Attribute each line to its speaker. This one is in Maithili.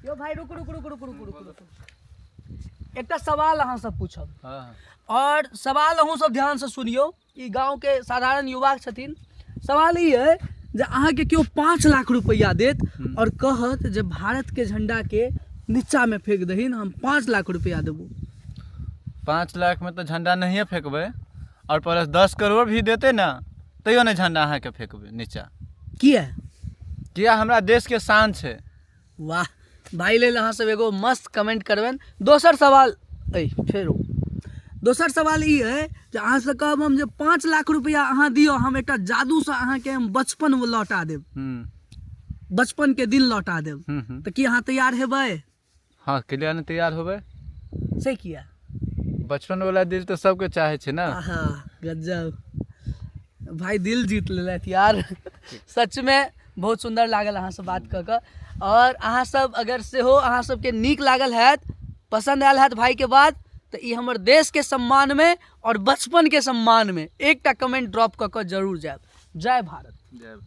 Speaker 1: यौ भाई, रुक रुक रुक रुक रुक रुक रुक। एकटा सवाल अहाँसँ पूछब।
Speaker 2: हाँ।
Speaker 1: और सवाल अहूँ सब ध्यानसँ सुनियौ। ई गाँवके साधारण युवा छथिन। सवाल ई अइ जे अहाँके केओ 5 लाख रुपैआ देत और कहत जे भारतके झण्डाके नीचामे फेंक दहीन, हम 5 लाख रुपैआ देबो।
Speaker 2: 5 लाख में तो झंडा नहीं फेंकबै, और प्लस 10 करोड़ भी देते ना तैयो नहीं झंडा अहाँके फेंकबै नीचा।
Speaker 1: किया?
Speaker 2: किया हमरा देश के शान छै।
Speaker 1: वाह भाई, लेल अहाँ सब एगो मस्त कमेंट करबनि। दोसर सवाल अइ, फेरो दोसर सवाल ई अइ जे अहाँसँ कहब हम जे 5 लाख रुपैआ अहाँ दियौ, हम एकटा जादूसँ अहाँके हम बचपन लौटा देब, बचपन के दिन लौटा देब, तऽ की अहाँ तैयार हेबै?
Speaker 2: हाँ, क्लियर नहीं तैयार होबै।
Speaker 1: से किया?
Speaker 2: बचपन वाला दिल तऽ सबके चाहे छै ना।
Speaker 1: आहा, गजब भाई, दिल जीत लेलथि यार। सच में बहुत सुंदर लागल अहाँसँ बात कऽ कऽ। और अहाँ सब अगर सेहो अहाँ सबके नीक लागल हैत, पसंद आयल हैत भाईके बात, तऽ ई हमर देशके सम्मानमे और बचपनके सम्मानमे एकटा कमेंट ड्रॉप कऽ कऽ जरूर जायब। जय भारत।
Speaker 2: जय।